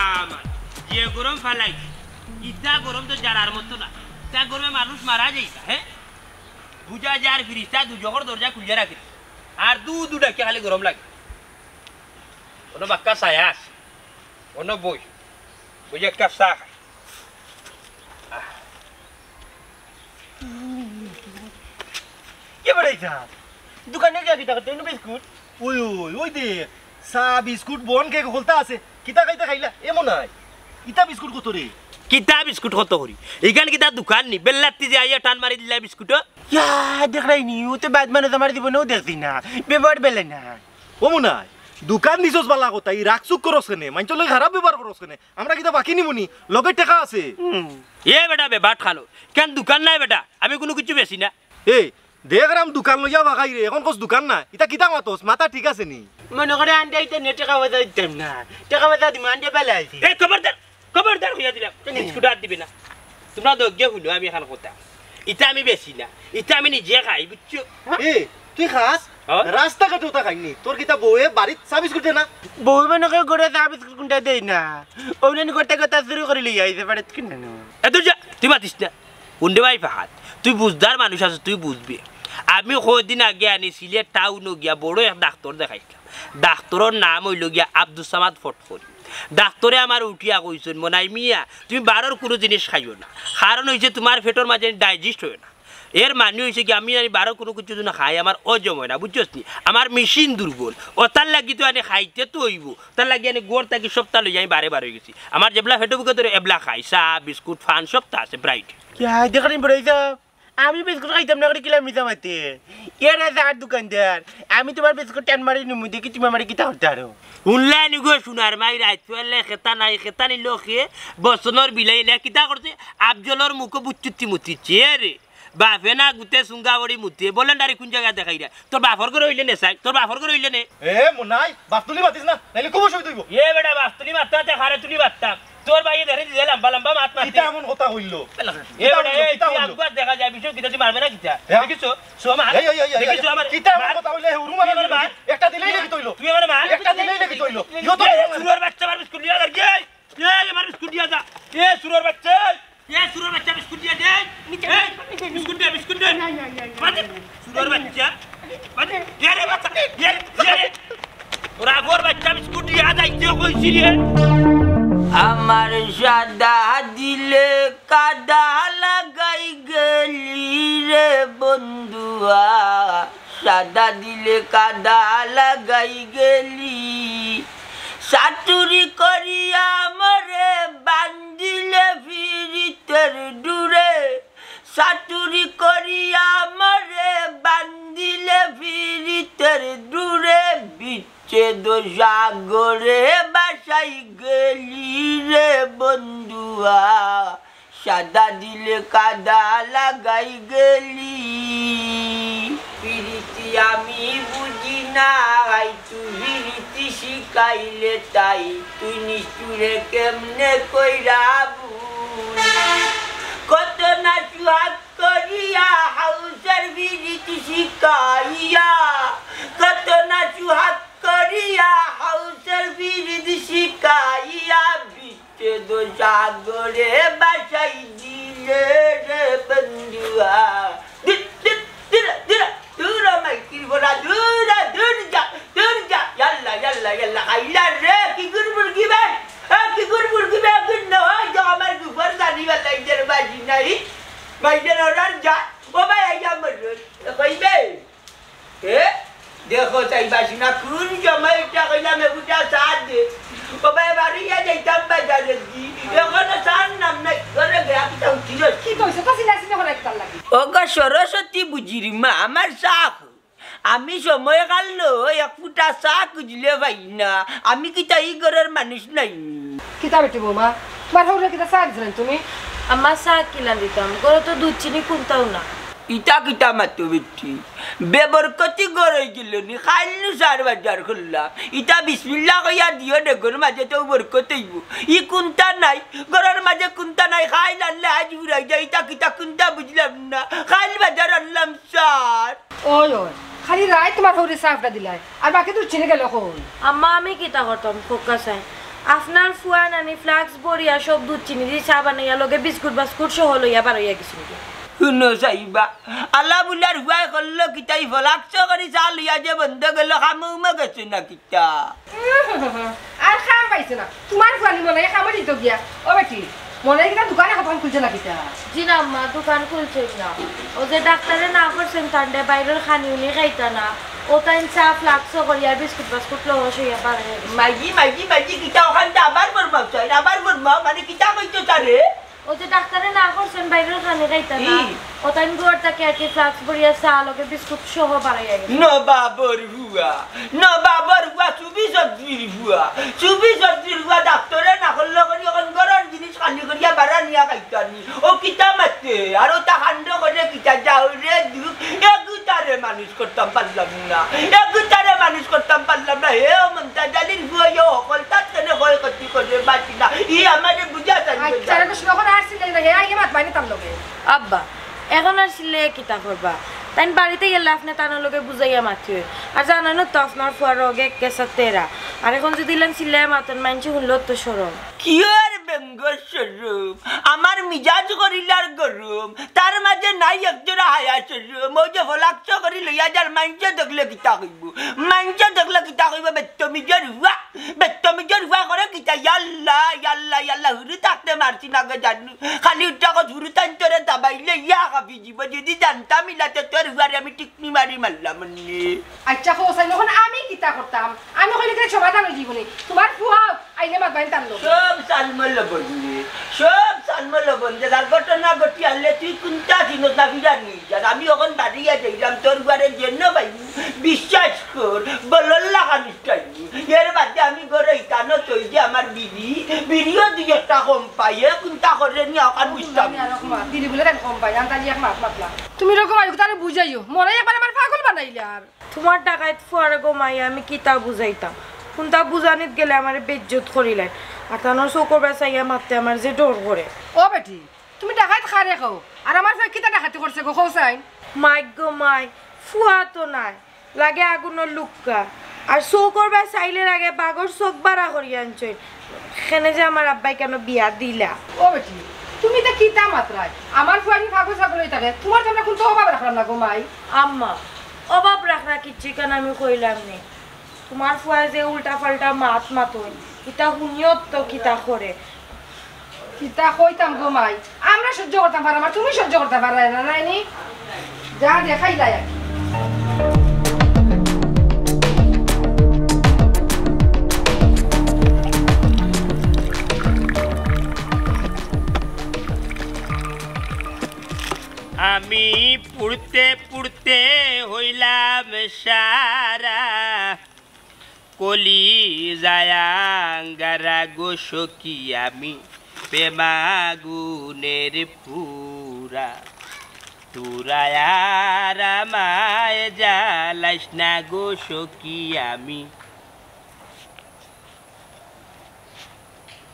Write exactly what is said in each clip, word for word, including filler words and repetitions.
আমার যে গরম ফালাইছে, ইতা গরম তো জানার মতো না। ইতা গরমে মানুষ মারা যাইতা, হে? বুঝা যার ফিরিস্তা দুজখর দরজা খুলিয়া রাখে। আর দু দু ডাকে খালি গরম লাগে। অনো বাক্কা ছায়া আছে। অনো বই। বই এক কাপ চা খাই। কে বেটাইছা? দোকানো গিয়া কিতা করতে? ইনো বিস্কুট? ওই, ওই, ওই দে। চা, বিস্কুট, বন কেক হকলতা আছে। কিতা খাইতে খাইলা? এমন নাই। ইতা বিস্কুট কত রে? কিতা বিস্কুট কত করি? ইখান কিতা দোকান নি? বেল্লাত্তি যে আইয়া টান মারি দিলা বিস্কুট। ইয়া, দেখরায়নি? অউ তো বাদ মানুষ, আমার জীবনেও দেখছি না। ব্যবহার বেলে না। ও মনাই, দোকান দিছস বালা কথা, ই রাগ চুক করস কেনে? মাইনষর লগে খারাপ ব্যবহার করস কেনে? আমরা কিতা বাকি নিমুনি? লগে টেকা আছে। হুম। এ বেটা বেবাট খালো। কেন দোকান নাই বেটা? আমি কুনু কিচ্ছু বেচি না। এ, দেখরাম দোকান লইয়া বাগাই রে, এখন কস দোকান না। ইতা কিতা মাতস? মাথা ঠিক আছে নি? মনো করে আনতে আইতে নে টেকা পয়সা দিতাম না। টেকা পয়সা দিমু আনতে বেলা আইছি। এ, খবরদার, খবরদার কইয়া দিলাম। কেনে? বিস্কুট আর দিবে না। তুমরা দগ্গে হুনো আমি এখান কথা। ইতা আমি বেচি না। ইতা আমি নিজে খাই, বুঝছো? এ, তুই খাস? হ্যাঁ? রাস্তাঘাটে ওটা খাইনি। তোর কিতা বউয়ে বাড়িত চা বিস্কুট দে না? বউ মনে করে ঘরে চা বিস্কুট কুনটা দেই না। অউনানি করতে করতে চুরি করি লইয়া আইছে, পারে কিনা না। এ, তুই যা, তুই মাতিস না। উন্ডে ভাই ফাহাদ, তুই বুঝদার মানুষ আছস, তুই বুঝবে। আমি কয়দিন আগে আনি সিলেট টাউনো গিয়া বড় এক ডাক্তর দেখাইছিলাম। ডাক্তরর নাম অইলো গিয়া আব্দুস সামাদ ফটফরি। ডাক্তরে আমার উঠিয়া কইছইন, "মনাই মিয়া, তুমি বারর কুনু জিনিস খাইও না, কারণ অইছে তুমার পেটর মাঝে digest অয় না।" এর মানে অইছে কি, আমি জানি বারর কুনু কিছু যদি খাই, আমার হজম অয় না, বুঝছস নি? আমার মেশিন দুর্বল, অতার লাগি তো আনি খাইতে তো অইবো, তার লাগি আনি ঘর থাকি সবতা লইয়া আমি বারে বার অই গেছি। আমার যেবলা পেটো ভুকে ধরে এবলা খাই, চা, বিস্কুট, পান সবতা আছে, ব্রাইট। কিয়া, দেখরায়নি বেটাইছা? আমি বিস্কুট খাইতাম না করি কিলা মিছা মাতে। এরা যার দোকানদার, আমি তুমার বিস্কুট টান মারি নিমু, দেখি তুমি আমারে কিতা করতে পারো। হুনলায়নি গো সোনার মাই, রাইত পাইলে খেতা নাই, খেতা নিল খে, বসনর বিলাই না, কিতা করছে? আফজলর মুখো বুচ্চুতি মুতিছে, এ রে। বাফে না গুতে সুঙ্গা বড়ি মুতে, বলেন ডারি কুন জাগা দেখাইরা? তোর বাফর ঘরে অইলে নে চাই, তোর বাফর ঘরে অইলে নে। এ, মনাই, বাফ তুলি মাতিস না, নাইলে খুব অসুবিধা অইবো। এ বেটা, বাফ তুলি মাততে মাততে খারে তুলি মাততাম। তোর ভাইয়ে ধরে দিছে লম্বা লম্বা মাত মাতি। কিতা এমন কথা কইলো? এ কিতা বেটা, কইলো? এই, কিতা তুই কইলো? আগুয়াত দেখা যায়, বিষয় কিতা তুই মারবে না কিতা? হ্যাঁ? দেখিছো? সো মার। এই, এই, এই, এই, দেখিছো এই, আমার? কিতা এমন মার। কথা কইলে? হুরু মারবে তুই আমার মার। একটা দিলেই নাকি তইলো? তুই আমার মার। একটা দিলেই নাকি তইলো? ইয়ো তো এই, সুরর বাচ্চা, আমার বিস্কুট নিয়া যার। এই, এই, আমার বিস্কুট নিয়া যা। এ, সুরর বাচ্চা। এ, সুরর বাচ্চা, বিস্কুট দিয়া দে। নিচে, এই, নিচে, নিচে। বিস্কুট দে, বিস্কুট দে। না, না, না, না, বাদে, না, না। সুরর বাচ্চা। বাদে, এ রে বাচ্চা, এ রে, এ রে। তোরা আগর বাচ্চা বিস্কুট দিয়া যাইতে কইছি রে। আমার সাদা দিলে কাদা লাগাই গেলি রে বন্ধুয়া, সাদা দিলে কাদা লাগাই গেলি। সাতুরি করিয়া মরে বান্ধিলে ফিরিতের ডুরে, সাতুরি করিয়া মরে বান্ধিলে ফিরিতের ডুরে, বিচ্ছেদ সাগরে বাসাই গেলি রে বন্ধুয়া। সাদা দিলে কাদা লাগাই গেলি। পিরিতি আমি বুঝি না, আই তুই পিরিতি শিখাইলে তাই, তুই নিষ্ঠুরে কেমনে কইরা বুঝ। কত না সুহাগ করিয়া হাউসের পিরিতি শিখাইয়া, কত না সুহাগ করিয়া হাউসের পিরিতি শিখাইয়া, বিচ্ছেদ সাগরে বাসাই দিলে রে বন্ধুয়া। দূর, দূর, দূর, দূর, দূর, আমার কির বড়া, দূর, দূর যা, দূর যা। ইয়াল্লা, ইয়াল্লা, ইয়াল্লা, হাইলা রে, কি গুড় মুরগি বে? এ, কি গুড় মুরগি বে? গুড় না হয়, যা আমার গুফর জানি বালা, ইদের বাজি নাই। মাইদের অর্ডার যা। ও ভাই, আইয়া মরুন। এ, কইবে? এ? দেখো, তাই বাসি না, কোন সময় একটা কইলাম, এগুটা চা দে। ও ভাই, বাড়ি গিয়া যাইতাম বাজারে দি। এখনো চার নাম নাই। ঘরে গিয়া কিতা উঠি যাস? কি কইছো? তো চিল্লাচিল্লি করে একটার লাগি। ওগো সরস্বতী বুঝির মা, আমার চা কই? আমি সময় কাল লই এক ফুটা চা খুঁজলে পাই না। আমি কিতা ই ঘরর মানুষ নাই? কিতা বেটি বৌমা, মার হউরে কিতা চা দিছো না তুমি? আম্মা, চা কিলা দিতাম, ঘরো তো দুধ চিনি কুন্তাও না। ইতা কিতা মাতো বেটি? বেবরকতি ঘর অই গেল নি, খাইল নু চার বাজার করলাম। ইতা বিসমিল্লা কইয়া দিও, ডেগর মাঝে তো বরকত অইবো। ই কুন্তা নাই, ঘরর মাঝে কুন্তা নাই, খাইল আনলে আজ উড়াই যায়। ইতা কিতা কুন্তা বুঝলাম না, খাইল বাজার আনলাম চার। ওই, ওই, খালি রাইত মার হউরে চা ফুটা দিলায়, আর বাকি দুধ চিনি গেল কই? আম্মা, আমি কিতা করতাম, খোকা চাই। আপনার ফুয়া নানি ফ্লাক্স ভরিয়া সব দুধ চিনি দি চা বানাইয়া লগে বিস্কুট বাস্কুট সহ লইয়া বারইয়া গেছইন গিয়া। হুনো চাইবা, আলা বুলার ফুয়ায় করলো কিতা, ই ফলাক্স করি চা লইয়া যে বন্ধ গেল, খামুমা গেছে না কিতা? আর খাম পাইছে না। তোমার ফুয়ানি মনে হয় খামো দিত গিয়া। ও বেটি, মনে হয় কিতা দোকানে কখন খুলছে না কিতা? জি না আম্মা, দোকান খুলছে না। ও যে ডাক্তারে না করছেন তান্ডে বাইরের খানি উনি খাইতা না। ও তাইন চা ফ্লাক্স করিয়া বিস্কুট বাস্কুট লহ সইয়া পারে। মাইজি, মাইজি, মাইজি, কিতা ওখান আবার বলবাও চাই, আবার বলবাও, মানে কিতা কইতো তারে? ও যে ডাক্তারে না করছেন বাইরের খানি খাইতা না। ই। ও তাইন ঘর থেকে আর কি ফ্লাক্স ভরিয়া চা লগে বিস্কুট সহ বাড়াইয়া গেছে। নবাবর হুয়া, নবাবর হুয়া, চুবি সবজির হুয়া, চুবি সবজির হুয়া, ডাক্তারে না করলো করি এখন ঘরর জিনিস খালি করিয়া বাড়া নিয়া খাইতানি। ও কিতা মাতে, আর ওটা কাণ্ড করে কিতা যাও রে দুঃখ, এগুতারে মানুষ করতাম পারলাম না, এগুতারে মানুষ করতাম পারলাম না। হে ও মমতাজ আলীর হুয়া, ও হকল তার কেনে ক্ষয় ক্ষতি করে বাঁচি না। ই আমারে বুঝা চাই আচ্ছা, রে কৃষ্ণ, এখন আর চিল্লাই না, হে আইলে মাত মানি তার লগে। আব্বা, এখন আর চিল্লাইয়া কিতা করবা? তাইন বাড়িতে গেলে আপনে তানোর লগে বুঝাইয়া মাতিও। আর জানো না তো আপনার ফুয়ার রোগে কেসা তেরা। আর এখন যদি ইলান চিল্লাইয়া মাতন মানছি শুনলো তো শরম। কিয়র বেঙ্গর শরম? আমার মিজাজ করিলার গরম, তার মাঝে নাই একজোড়া হায়া শরম। ওই যে ফলাক্স করি লইয়া যার মাইনষে দেখলে কিতা কইব? মাইনষে দেখলে কিতা কইব? বেত্তমিজর হুয়া, বেত্তমিজর হুয়া করে কিতা? ইয়াল্লা, ইয়াল্লা, ইয়াল্লা, হুরু থাকতে মারছি না গো জানু। খালি উঠা কত হুরু তাইন তোরে দাবাইলে ইয়া হাবি জীব। যদি জানতাম ইলাতে তোর হুয়ারে আমি টিকনি মারি মারলাম নে। আচ্ছা, হোসাইন, এখন আমি কিতা করতাম? আমি কইলে কিতা সমাধান হয়ে জীবনে? তোমার ফুয়া আইলে মাত বাইন তার লোক। সব সালমল বন্ধে, সব সালমল বন্ধে। যার ঘটনা ঘটি আনলে তুই কোনটা চিনত না ফিরা নিয়ে যার। আমি এখন বাড়িয়া যাইলাম, তোর হুয়ারে যেন পাইবি, বিশ্বাস কর, বলল্লা খানিস টাইম। এর বাদে আমি ঘরে ইতানো চই যে আমার বিড়ি, বিড়িও দুই একটা কম পাই, এ কোনটা করে নিয়ে ওখান বুঝতাম। আর এক মাত, বিড়ি বলে তাই কম পাই, আমি তাই এক মাত মাতলাম। তুমি এরকম আর তারে বুঝাইও, মনে হয় একবার আমার পাগল বানাইলে আর। তোমার ডাকাইত ফুয়ারে গো মাই, আমি কিতা বুঝাইতাম? কোনটা বুঝানিত গেলে আমারে বেইজ্জত করিলাই। আর তানোর চকুর বায় চাইয়া মাততে আমার যে ডর করে। ও বেটি, তুমি ডাকাইত কারে কও? আর আমার ফুয়া কিতা ডাকাতি করছে গো, কও চাইন? মাই গো মাই, ফুয়া তো নাই, লাগে আগুনর লুক্কা। আর চকুর বায় চাইলে লাগে বাঘর চোখ বাড়া করি আনছইন। কেনে যে আমার আব্বায় কেনে বিয়া দিলা। ও বেটি, তুমি ইতা কিতা মাতরায়? আমার ফুয়া নি পাগল ছাগল হই থাকে, তোমার তো আমরা কোনটা অভাব রাখলাম না গো মাই। আম্মা, অভাব রাখরা কিচ্ছু কেনে আমি কইলাম নে। তোমার ফুয়ায় যে উল্টা পাল্টা মাত মাতইন, ইতা হুনিও তো কিতা করে। কিতা কইতাম গো মাই, আমরা সহ্য করতাম পাররাম, আর তুমি সহ্য করতাম পাররায় না, নায় নি? যা দেখাইলায় আর কি। আমি পড়তে পড়তে হইলাম সারা, কলি যায়াঙ্গারা গো সখী আমি প্রেমাগুনের পুরা। তোরা আর আমায় জ্বালাইস না গো সখী আমি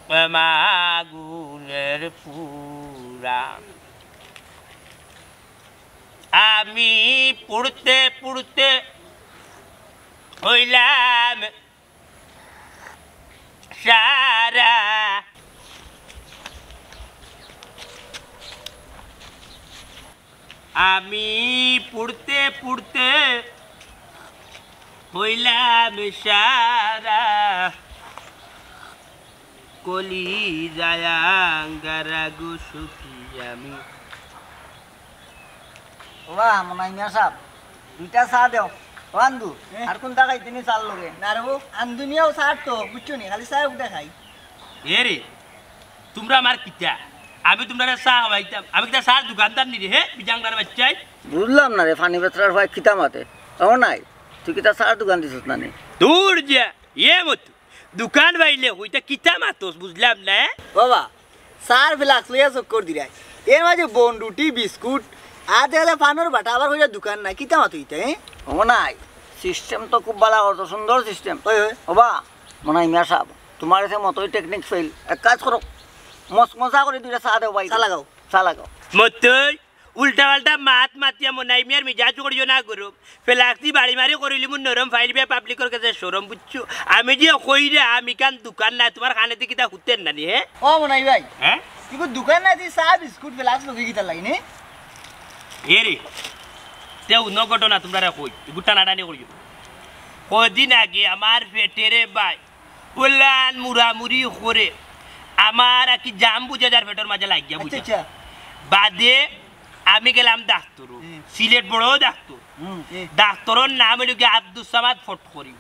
প্রেমাগুনের পুরা। আমি পড়তে পড়তে হইলাম সারা। আমি পড়তে পড়তে হইলাম সারা। কলি যায়াঙ্গারা গো সখী আমি। ওবা, মনাই মিয়া সাব, দুইটা চা দেও। ও আন্দু, এ? আর কোনটা খাইতে নি চার লগে? না রে বউ, আন্দু মিয়াও চা তো, বুঝছো নি? খালি চা উঠে খাই। এ রে, তোমরা আমার কিতা? আমি তোমরা চা খাওয়াইতাম? আমি কিতা চার দোকানদার নি রে, হে? বিজাংরার বাচ্চাই। বুঝলাম না রে, ফানি বেচরার ভাই কিতা মাতে? ও নাই, তুই কিতা চার দোকান দিছস না নি? দূর যা, এ মতো। দোকান বাইলে কইতা কিতা মাতস বুঝলাম না। বাবা, চার ফ্লাক্স লইয়া চক্কর দিরায়। এর মাঝে বন রুটি, বিস্কুট, আর দেখা যায় পানর বাটা, আবার কইরা দোকান নাই। কিতা মাতো ইতা, এ? ও নাই, সিস্টেম তো খুব ভালা করছো, সুন্দর সিস্টেম। ওই, ওই। ওবা, মনাই মিয়া সাব, তোমার এসে মতই টেকনিক ফেল। এক কাজ করো, মস মজা করে দুইটা চা দেও ভাই। চা লাগাও। চা লাগাও। মতই উল্টা পাল্টা মাত মাতিয়া মনাই মিয়ার মিজাজ করিও না গরম। ফেলাক্তি বাড়ি মারি করিলি মুর নরম ফাইল বিয়া পাবলিকর গেছে শরম, বুঝছো? আমি যে কইরাম ইখান দোকান না, তুমার কানেদি কিতা হুতের না নি, হে? ও মনাই ভাই, হে? ইগু দোকান না দি চা বিস্কুট ফেলাক্স লগে কিতা লাগি নি? এ রে, তে অন্য ঘটনা তুমরারে কই, ইগু টানাটানি করিও। কদিন আগে আমার পেটে রে ভাই, ওলান মুড়ামুড়ি করে আমার আর কি জাম বুঝা যার পেটর মাঝে লাগিয়া আচ্ছা, বুঝা। আচ্ছা। বাদে আমি গেলাম ডাক্তরো, হুম। সিলেট বড় ডাক্তর। হুম, হুম। ডাক্তরর নাম অইলো গিয়া আব্দুস সামাদ ফটকরি।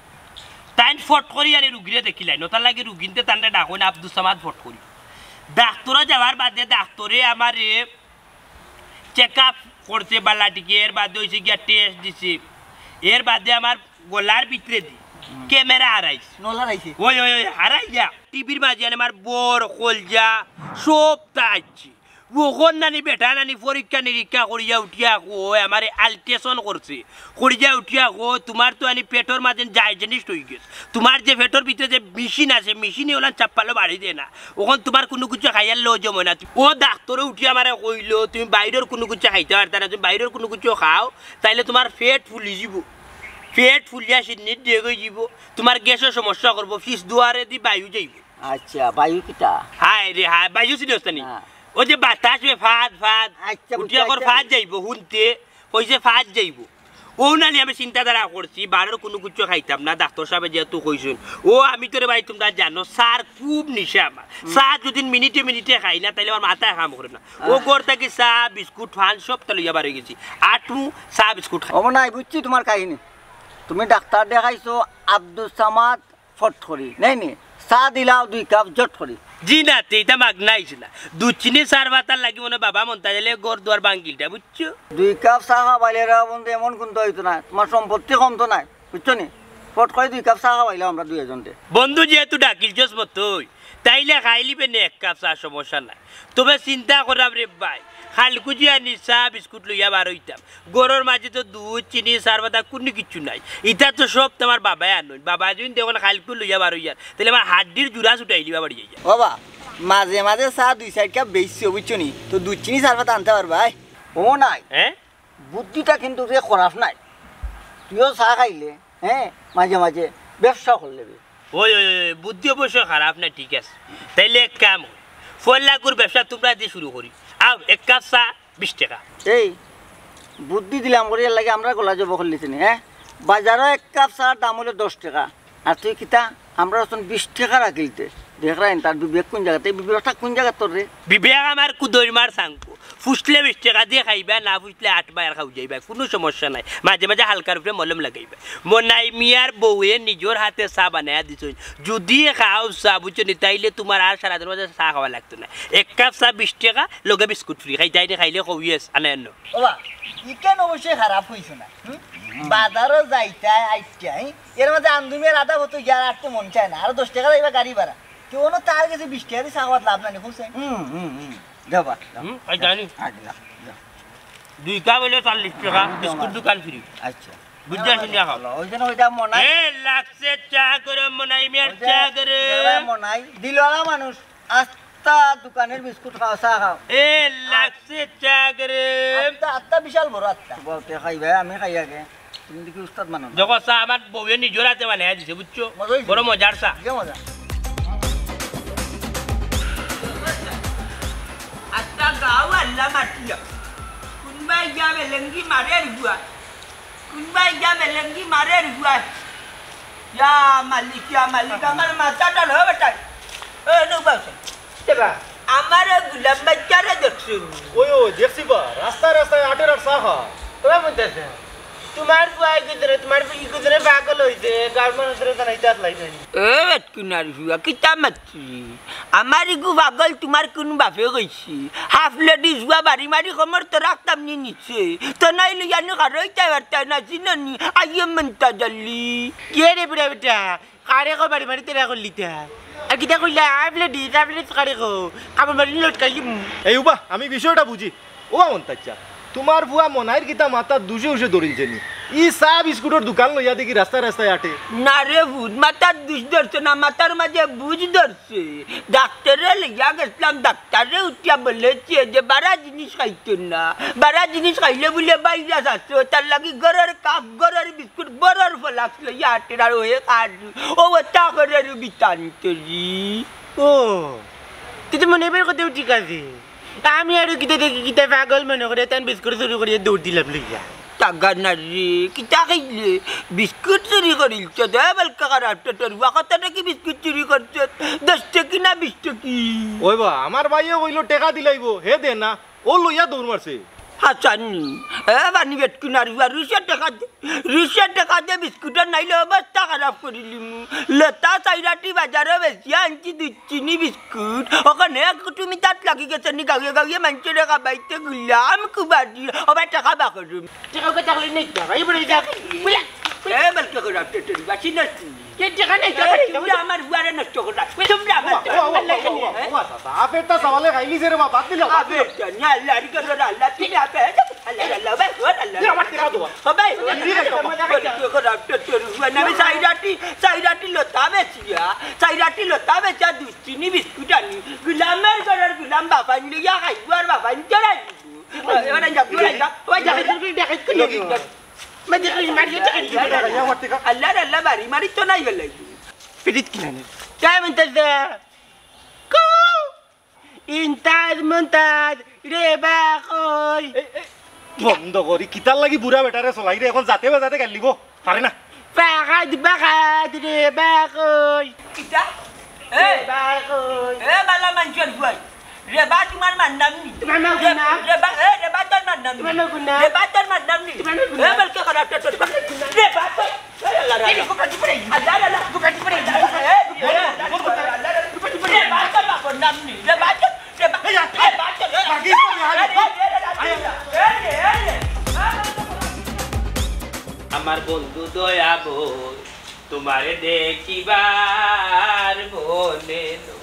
তাইন ফটকরি আনি রুগীরে দেখিলাইন, অতার লাগি রুগীন্তে তানরে ডাকইন আব্দুস সামাদ ফটকরি। ডাক্তরো যাওয়ার বাদে ডাক্তরে আমারে চেক আপ করছে বালা টিকে, এর বাদে অইছে গিয়া টেস্ট দিছে, এর বাদে আমার গলার ভিতরে দি ক্যামেরা হারাইছে। নলা হারাইছে? ওই, ওই, ওই, হারাই যা। টিভির মাঝে আনে আমার বর, কলজা, সব তা আইছে। অখন নানি বেটা নানি পরীক্ষা নিরীক্ষা করিয়া উঠিয়া কয়, আমারে আল্ট্রাসাউন্ড করছে। করিয়া উঠিয়া কয়, তুমার তো আনি পেটর মাঝে জাইজেনিস্ট অই গেছে। তুমার যে পেটর ভিতরে যে মেশিন আছে, মেশিনে ওলান চাপ্পালো বাড়ি দেয় না। অখন তুমার কুনু কিছু খাইয়ার লজম অয় না। ও ডাক্তরে উঠি আমারে কইলো, "তুমি বাইরর কুনু কিছু খাইতে পারতা না, তুমি বাইরর কুনু কিছু খাও, তাইলে তুমার পেট ফুলি যিবো। পেট ফুলিয়া সিন্নির ডেগ অই যিবো, তুমার গ্যাসর সমস্যা করবো, ফিস দুয়ারে দি বায়ু যাইবো।" আচ্ছা, বায়ু কিতা? হায় রে হায়, বায়ু চিনস নি? হ্যাঁ। ওই যে বাতাস বে ফাদ ফাদ, আচ্ছা, উঠিয়া বুঝছি, কর আচ্ছা। ফাদ যাইবো, হুনতে, কইছে ফাদ যাইবো। ও নানি আমি চিন্তাধারা করছি, বারর কুনু কিছু খাইতাম না, ডাক্তর সাবে যেহেতু কইছইন। ও আমি তোরে ভাই তুমরা জানো, চার খুব নিশা আমার। চা যদি মিনিটে মিনিটে খাই না, তাইলে আমার মাথায় কাম করে না। ও আহ। ঘর থাকি চা, বিস্কুট, পান সব তা লইয়া বার অই গেছি। আটু চা, বিস্কুট খাই। ও মনাই, বুঝছি তুমার কাহিনী। তুমি ডাক্তর দেখাইছো আব্দুস সামাদ ফট করি, নাই নি? চা দিলাও দুই কাপ জট করি। জি না, তে ইতা মাগনা আইছে না। দুধ চিনি চার পাতার লাগি মনে বাবা মন্তা গেলে ঘর দুয়ার ভাঙ্গিলটা, বুঝছো? দুই কাপ চা খাবাইলে রে বন্ধু, এমন কুন্তা অইতো না, তুমার সম্পত্তি কমতো নায়, বুঝছো নি? ফট করি দুই কাপ চা খাবাইলাম আমরা দুইজনরে। বন্ধু যেহেতু ডাকিলছস মতই, তাইলে খাইলিবে নে এক কাপ চা, সমস্যা নাই। তবে চিন্তা করাম রে ভাই, খালকুজি আনি চা বিস্কুট লইয়া বার অইতাম। ঘরর মাঝে তো দুধ, চিনি, চার পাতা কুনু কিচ্ছু নাই। ইতা তো সব তো আমার বাবায় আনইন। বাবায় যদি দেখইন খালকু লইয়া বার অইয়ার, তাইলে আমার হাড্ডির জুড়া ছুটাইলিবা বাড়ি যাইয়া। বাবা, মাঝে মাঝে চা দুই চাইর কাপ বেশি, বুঝছো নি? তো দুধ, চিনি, চার পাতা আনতে পারবায়? ও নাই। হ্যাঁ? বুদ্ধিটা কিন্তু রে খারাপ নায়। তুইও চা খাইলে, হ্যাঁ, মাঝে মাঝে ব্যবসা করলে বে। ওই, ওই, ওই, বুদ্ধি অবশ্য খারাপ না, ঠিক আছে। তাইলে এক কাম করি, ফল লাগুর ব্যবসা তুমরা দি শুরু করি। আও, এক কাপ চা বিশ টেকা। এই, বুদ্ধি দিলাম করি, এর লাগি আমরার গলা জবো করলিছে নি, হ্যাঁ? বাজারো এক কাপ চার দাম অইলো দশ টেকা। আর তুই কিতা? আমরার অখন বিশ টেকা রাখিলতে। দেখরায়নি তার বিবেক কুন জাগাত, এই বিবেকটা কুন জাগাত তোর রে? বিবেক আমার কুদইর মার চাংকু। ফুসলে বিশ টেকা দি খাইবা, না ফুসলে আট বায় আর খাও যাইবা, কুনু সমস্যা নাই। মাঝে মাঝে হালকার উপরে মলম লাগাইবা। মনাই মিয়ার বউয়ে নিজর হাতে চা বানাইয়া দিছইন। যুদি খাও চা, বুঝছো নি, তাইলে তুমার আর সারাদিন মাঝে চা খাওয়া লাগতো না। এক কাপ চা বিশ টেকা, লগে বিস্কুট ফ্রি। খাইতায় নি, খাইলে কও yes, আনে আনো। ওবা, ইখান অবশ্যই খারাপ অইছে না। হুম? বাজারো যাইতায় আইতায়, এর মাঝে আন্দুমিয়ার আধা মতো গিয়া আর তো মন চায় না। আরো দশ টেকা যাইবা গাড়ি ভাড়া। তো অনো তার গেছে বিশ টেকা দি চা খাওয়াত লাভ নাই নি, কইছে? হুম, হুম, হুম। দেও বা, দেও। হুম, আমি জানি। আচ্ছা, দেও, দেও। দুই কাপ অইলে চল্লিশ টেকা, হুম, বিস্কুট আমার। দোকান ফ্রি। আচ্ছা। বুঝছো, শুনিয়া খাও। ওই জন্য ওইটা মনাই। এ, লাগছে চা গরম, মনাই মিয়ার ওই যে চা গরম। যারা মনাই, দিলওয়ালা মানুষ, আস্তা দোকানের বিস্কুট খাও, চা খাও। এ, লাগছে চা গরম। আস্তা, আস্তা বিশাল বড় আস্তা। বলতে খাই ভাই, আমি খাই আগে। তুমি দেখি উস্তাদ মানো না। দেখো চা আমার বউয়ে নিজর হাতে বানাইয়া দিছে, বুঝছো? মজা অইছে। বড় মজার চা। কিতা মজা? আস্তা গাঁও আল্লা মাতিয়া। কুনবায় গিয়া বেলেঙ্গি মারের গুয়া। কুনবায় গিয়া বেলেঙ্গি মারের গুয়া। ইয়া মালিক, ইয়া মালিক, আমার মাথাটা লো বেটা। এ, নো বাসা। দেবা। আমারে গুলাম বাচ্চারে দেখছো নি? ওই, ওই, দেখছি বা, রাস্তায় রাস্তায় আটের আর চা খা। ওরা বলতেছে, তুমার ফুয়া ইগু ধরে, তুমার ফুয়া ইগু ধরে পাগল অইছে, গাঁর মানুষ ধরে জানাইতে আসলাই নাই। এ, বেটকুনার ফুয়া, কিতা মাতছি? আমার ইগু পাগল তুমার কুন বাপে কইছি? হাফ লেডিস ফুয়া বাড়ি মারি কমর তো রাখতাম নি নিচে। তো নাইলে ইয়ানি কারো ইতা বার্তা না চিনো নি? আইয়ে মন্তা জাল্লি। কে রে বুড়া বেটা? কারে কো বাড়ি মারি তেরা করলি তা? আর কিতা কইলা? হাফ লেডিস, হাফ লেডিস কারে কো? কাপড় মারি লটকাইলিমু। এই উবা, আমি বিষয়টা বুঝি। ওবা মন্তাচ্চা, তুমার ফুয়া মনাইর কিতা মাথাত দুষে উষে ধরিলছে নি? ই চা বিস্কুটর দোকান লইয়া দেখি রাস্তায় রাস্তায় আটে। না রে পুত, মাথার দুষ ধরছে না, মাথার মাঝে বুঝ ধরছে। ডাক্তাররে লইয়া গেছিলাম, ডাক্তারে উঠিয়া বলেছে যে বারা জিনিস খাইতো না, বারা জিনিস খাইলে বুলে ভাইরাস আছে, তার লাগি ঘরর কাপ, ঘরর বিস্কুট, ঘরর ফ্লাস্ক লইয়া আটের আর ওহে খার, ও ওটা ঘরর বিতান্তরি। ও, তুই তো মনে বের করতেও ঠিক আছে। আমি আরো কিতা দেখি কিতা পাগল মনে করে তান বিস্কুট চুরি করিয়া দৌড় দিলাম লইয়া। টাকা না রে, কিতা খাইলে? বিস্কুট চুরি করিল তো দে, বলকে খারাপ তো তোর বাবা কত নাকি বিস্কুট চুরি করছে, দশ টাকি না বিশ টাকি? ওই বা, আমার ভাইয়ে কইলো টেকা দিলাইবো, হে দে না, ও লইয়া দৌড় মারছে। হাসানি, এ বানি বেটকি নারুয়া, রুশে টেকা দে, রুশে টেকা দে, বিস্কুটের নাইলে অবস্থা খারাপ করিলিমু। লতা চাইরাটি বাজারো বেশি আনছি দুই চিনি বিস্কুট, ওখানে এক কুটুমি তাত লাগি গেছে নি, গাউয়ে গাউয়ে মানষরে খাবাইতে গুলাম কুবাদি, ও ভাই টেকা বার করুম। টেকা উঠে থাকলে নেই তো, ভাই, বলে যা। বলে, এ বলকে খারাপ তো তোর বাবা, চিনস নি? কে টেকা নেই তো, এ, ভাই, তোমরা আমার বুয়ারে নষ্ট করলা। তোমরা আমার ওয়া, ওয়া, ওয়া, ওয়া, ওয়া, ওয়া, ওয়া, বাবা, আপেরটা সওয়ালে খাইলি যে রে বাবা, বাদ দিলে, বাদ দিলে। আপেরটা, না, আল্লাহ, রি করো, আল্লাহ, তুমি আপে, আল্লাহ, আল্লাহ, ভাই, ওর আল্লাহ। এ, আমার টেকা দেওয়া। ও ভাই, ওর এই রে, আল্লাহ, বাবা, আমার টেকা। আমি চাইরাটি, চাইরাটি লতা বেচিয়া, চাইরাটি লতা বেচিয়া দুই চিনি বিস্কুট আনি, গুলামের ঘরর গুলাম বাবাইন লইয়া খাইবো আর বাবাইন চড়াই দিবো। এবার যা, এবার যা, ওই যা। আল্লাহ, আল্লাহ, বাড়ি মারি তো নাই বেলাই। পিরিত কিনা নে? তাই মন্তাজ দে। কু। ইন্তাজ মন্তাজ, রে বা কই? এই, এই, বন্ধ করি, কিতার লাগি বুড়া বেটারে চলাই রে, এখন যাতে বা যাতে গাল দিব, পারে না। ফাকাত বাকাত, রে বা কই? কিতা? এ, রে বা কই? এ, বালা মানষর বুয়াই। রেবা তোমার মার নাম নি? তোমার মা রে-, গুনা। রেবা, এ, রেবা তোর মার নাম নি? তোমার মা গুনা। রেবা তোর মার নাম নি? তোমার মা গুনা। এ, বলকে খারাপ তো তোর। তোমার মা গুনা। রেবা তোর, এ, আল্লাহ, এই, আল্লাহ। গোপাল, গোপাল, এই, আল্লাহ, আল্লাহ। গোপাল, গোপাল, এই, এ, গোপাল, গোপাল, গোপাল, গোপাল, গোপাল, রেবা তোর বাপর নাম নি? রেবা তোর, রেবা, এই, আচ্ছা, রেবা তোর। বাকি তো বিহারি। এ, এ, এ, এ, এ, এ, এ, এ। আমার বন্ধু দয়া বই, তোমারে দেখিবার মনে লো।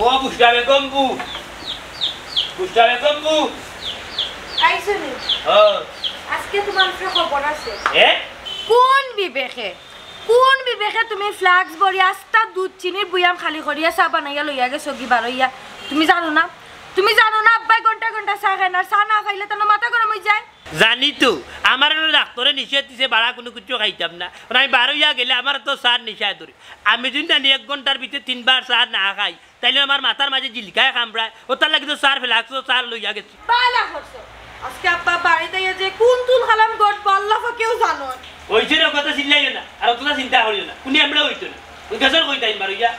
ও বুশরা বেগম বু, বুশরা বেগম বু। আইছো নি? ও। আজকে তোমার উপরে খবর আছে। এ? কোন বিবেকে, কোন বিবেকে তুমি ফ্লাক্স ভরি আস্তা দুধ চিনির বুয়াম খালি করিয়া চা বানাইয়া লইয়া গেছো গি বারইয়া? তুমি জানো না? তুমি জানো না আব্বাই ঘন্টা ঘন্টা চা খায় না, আর চা না খাইলে তার মাথা গরম হয়ে যায়। জানি তো, আমার অনো ডাক্তরে নিষেধ দিছে, বারা কুনু কিচ্ছু খাইতাম না। মানে আমি বারইয়া গেলে আমার তো চার নিশায় ধরে। আমি যদি জানি এক ঘন্টার ভিতরে তিনবার চা না খাই, তাইলে আমার মাথার মাঝে জিলকায় কামড়ায়। ও তার লাগি তো চার ফ্লাক্স, চার লইয়া গেছি। বালা করছো। আজকে আব্বা বাড়িত আইয়া যে কুন তুল খালাম গট বাল্লা কেউ জানো। ওই যে কথা চিল্লাইও না, আর অতটা চিন্তা করিও না। কুনি আমরা হইতো না। ওই গেছর কই তাই বারইয়া?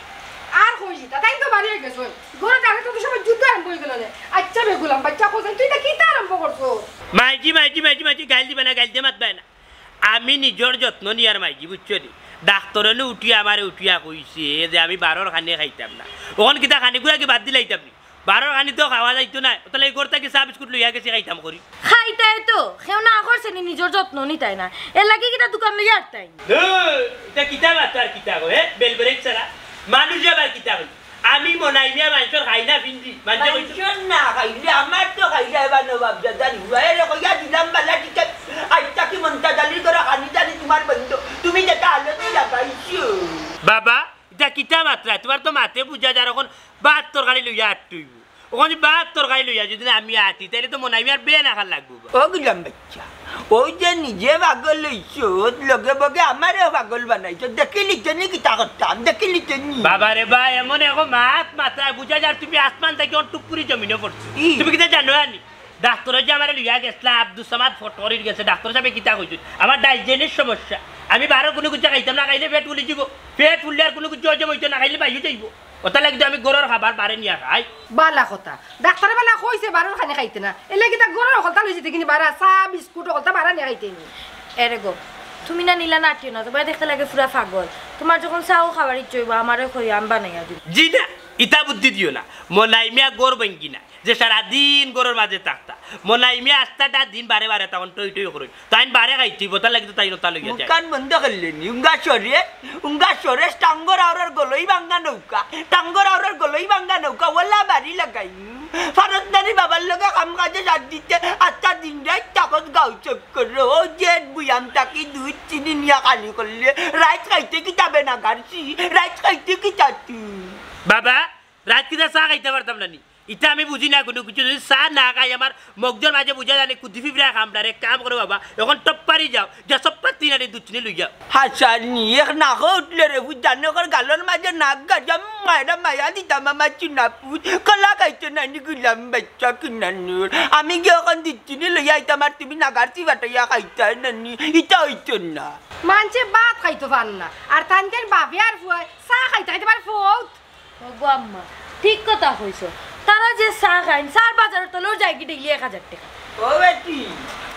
আর কই জিতা, তাই তো বাড়ি গেছো। ঘরে তাকে তো সবাই যুদ্ধ আরম্ভ হয়ে গেল রে। আচ্ছা রে গোলাম, বাচ্চা কোথায়? তুই এটা কিতা আরম্ভ করছো? মাইজি, মাইজি, মাইজি, মাইজি, গাইল দিবা না, গাইল দিয়ে মাতবায় না। আমি নিজর যত্ন নিয়ার মাইজি, বুঝছো নি? ডাক্তর অনো উঠিয়া আমারে উঠিয়া কইছে যে আমি বারর খানি খাইতাম না। অখন কিতা খানি গুড়া কি বাদ দিলাইতাম নি? বারর খানি তো খাওয়া যাইতো না। তাহলে এই ঘর থাকি চা বিস্কুট লইয়া গেছি খাইতাম করি। খাইতায় তো, কেউ না করছে নি, নিজর যত্ন নিতায় না। এর লাগি কিতা দোকান লইয়া আটতায় নি? ধুর, ইটা কিতা মাত আর কিতা কয়, হে? বেল ব্রেক ছাড়া। মানুষ আবার কিতা কয়? আমি মনাই মিয়া মানষর খাই না ফিন্দি, মানষে কইছে। মানষর না খাইলে আমার তো খাইলে এবার নবাব জাদার হুয়া। এরে কইয়া দিলাম বালা টিকেট। আইজ থাকি মন্তাজ আলীর ঘরো খানি জানি তোমার বন্ধ। তুমি যেটা আলোচনা পাইছো। বাবা, ইটা কিতা মাতরায়? তোমার তো মাতে বুঝা যার অখন ভাত তরকারি লইয়া আটতে অইবো। অখন ভাত তরকারি লইয়া যদি না আমি আটি, তাইলে তো মনাই মিয়ার বে না খান লাগবো বা। ও গুলাম বাচ্চা, ওই যে নিজে পাগল অইছো, লগে বগে আমারেও পাগল বানাইছো। দেখিলিতে নি কিতা করতাম, দেখিলিতে নি। বাবা রে বা, এমন এখন মাত মাতরায় বুঝা যার তুমি আসমান থাকি অন টুপুরি জমিনো পড়ছো। ই। তুমি কিতা জানো আনি? ডাক্তরে যে আমারে লইয়া গেছলা, আব্দুস সামাদ ফটকরির গেছে, ডাক্তর সাবে কিতা কইছইন? আমার ডাইজেনের সমস্যা, আমি বারর কুনু কিচ্ছু খাইতাম না, খাইলে পেট ফুলি যিবো, পেট ফুললে আর কুনু কিচ্ছু হজম অইতো না, খাইলে বাইও যাইবো। অতার লাগি তো আমি ঘরর খাবার বারে নিয়া খাই। বালা কথা, ডাক্তরে বালা কইছে বারর খানি খাইতে না, এর লাগি তা ঘরর হকলতা লইছে দেখিনি বারা, চা বিস্কুট হকলতা বারা নিয়া খাইতে নি। এরে গো, তুমি না নিলা নাটিও না, তোমার দেখতে লাগে পুরা পাগল। তোমার যখন চাও খাবার ইচ্ছে হইবো, আমারে কইও, আমি বানাইয়া দিব। জি না, ইতা বুদ্ধি দিও না। মনাই মিয়া ঘর ভাঙ্গি না, যে সারাদিন ঘরর মাঝে থাকতা। মনাই মিয়া আস্তাটা দিন বারে বারে তখন টই টই করইন। তাইন বারে খাইতে অইবো, তার লাগি তো তাইন অতা লইয়া যায়। মুখান বন্ধ করলে নি, উঙ্গা সরে, উঙ্গা সরে, টাঙ্গর আওরার গলই ভাঙ্গা নৌকা, টাঙ্গর আওরার গলই ভাঙ্গা নৌকা, ওলা বাড়ি লাগাই। ফারত নানি বাবার লগে কাম কাজে সাথ দিতে, আস্তা দিন রাইত থাকস গাঁও চক্করো। ও যে বুয়াম থাকি দুধ চিনি নিয়া খালি করলে, রাইত খাইতে কিতা বেনাগারছি, রাইত খাইতে কিতা তুই? বাবা, রাইত কিতা চা খাইতা পারতাম না নি? ইতা আমি বুঝি না কুনু কিছু। যদি চা না খাই, আমার মগজর মাঝে বুঝা যায় না, কুদি ফিফড়া কামড়ার। এক কাম করো বাবা, অখন টপ্পারি যাও, যা সব পাতি নানি দুধ চিনি লইয়া। হাসানি, এক নাকো উঠলে রে, বুঝ জানো, কর গালর মাঝে নাক গাজা, মায়েরা মায়া দিতাম আমার চুনা পুত, কলা খাইতে নানি গুলাম বাচ্চা কিনানুর। আমি গিয়া অখন দুধ চিনি লইয়া আইতাম, আর তুমি নাগারছি বাটাইয়া খাইতায় নানি, ইতা অইতো না। মানষে ভাত খাইতো পার না, আর তান তান বাপে আর ফুয়ায় চা খাইতে খাইতে পারে ফৌত। ওগো আম্মা, ঠিক কথা কইছো। তারা যে চা খাইন, চার বাজারর তলেও যায়গি ডেইলি এক হাজার টেকা। ও বেটি,